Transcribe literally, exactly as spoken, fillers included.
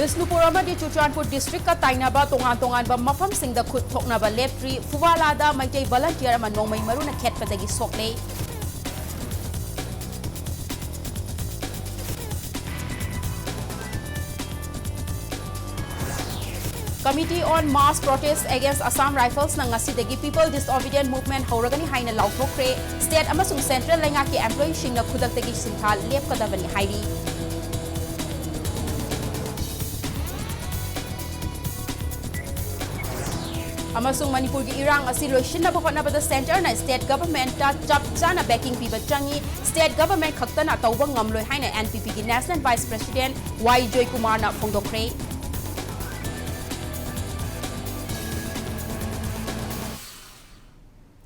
ꯕꯤꯁꯅꯨꯄꯨꯔ ꯑꯃꯗꯤ ꯆꯨꯔꯆꯥꯟꯄꯨꯔ ꯗꯤꯁꯇ꯭ꯔꯤꯛꯀ ꯇꯥꯏꯅꯕ ꯇꯣꯉꯥꯟ ꯇꯣꯉꯥꯟꯕ ꯃꯐꯝꯁꯤꯡꯗ ꯈꯨꯠ ꯊꯣꯛꯅꯕ ꯂꯦꯞꯇ꯭ꯔꯤ꯫ ꯐꯨꯕꯥꯂꯥꯗ ꯃꯩꯇꯩ ꯚꯣꯂꯟꯇꯤꯌꯔ ꯑꯃ ꯅꯣꯡꯃꯩ ꯃꯔꯨꯅ ꯈꯦꯠꯄꯗꯒꯤ ꯁꯣꯛꯂꯦ꯫ Committee on Mass Protest Against Assam Riflesꯅ ꯉꯁꯤꯗꯒꯤ People Disobedient Movement ꯍꯧꯔꯒꯅꯤ ꯍꯥꯏꯅ ꯂꯥꯎꯊꯣꯛꯈ꯭ꯔꯦ꯫ ꯁ꯭ꯇꯦꯠ ꯑꯃꯁꯨꯡ ꯁꯦꯟꯇ꯭ꯔꯦꯜ ꯂꯩꯉꯥꯛꯀꯤ ꯑꯦꯝꯄ꯭ꯂꯣꯌꯤꯁꯤꯡꯅ ꯈꯨꯗꯛꯇꯒꯤ ꯁꯤꯟꯊꯥ ꯂꯦꯞꯀꯗꯕꯅꯤ ꯍꯥꯏꯔꯤ꯫ ꯑꯃꯁꯨꯡ ꯃꯅꯤꯄꯨꯔꯒꯤ ꯏꯔꯥꯡ ꯑꯁꯤ ꯂꯣꯏꯁꯤꯟꯅꯕ ꯍꯣꯠꯅꯕꯗ ꯁꯦꯟꯇꯔꯅ ꯁ꯭ꯇꯦꯠ ꯒꯚꯔꯟꯃꯦꯟꯠꯇ ꯆꯞ ꯆꯥꯅ ꯕꯦꯀꯤꯡ ꯄꯤꯕ ꯆꯪꯏ꯫ ꯁ꯭ꯇꯦꯠ ꯒꯚꯔꯟꯃꯦꯟꯠ ꯈꯛꯇꯅ ꯇꯧꯕ ꯉꯝꯂꯣꯏ ꯍꯥꯏꯅ NPPꯒꯤ ꯅꯦꯁꯅꯦꯜ ꯚꯥꯏꯁ ꯄ꯭ꯔꯦꯁꯤꯗꯦꯟꯠ ꯋꯥꯏ ꯖꯣꯏꯀꯨꯃꯥꯔꯅ ꯐꯣꯡꯗꯣꯛꯈ꯭ꯔꯦ꯫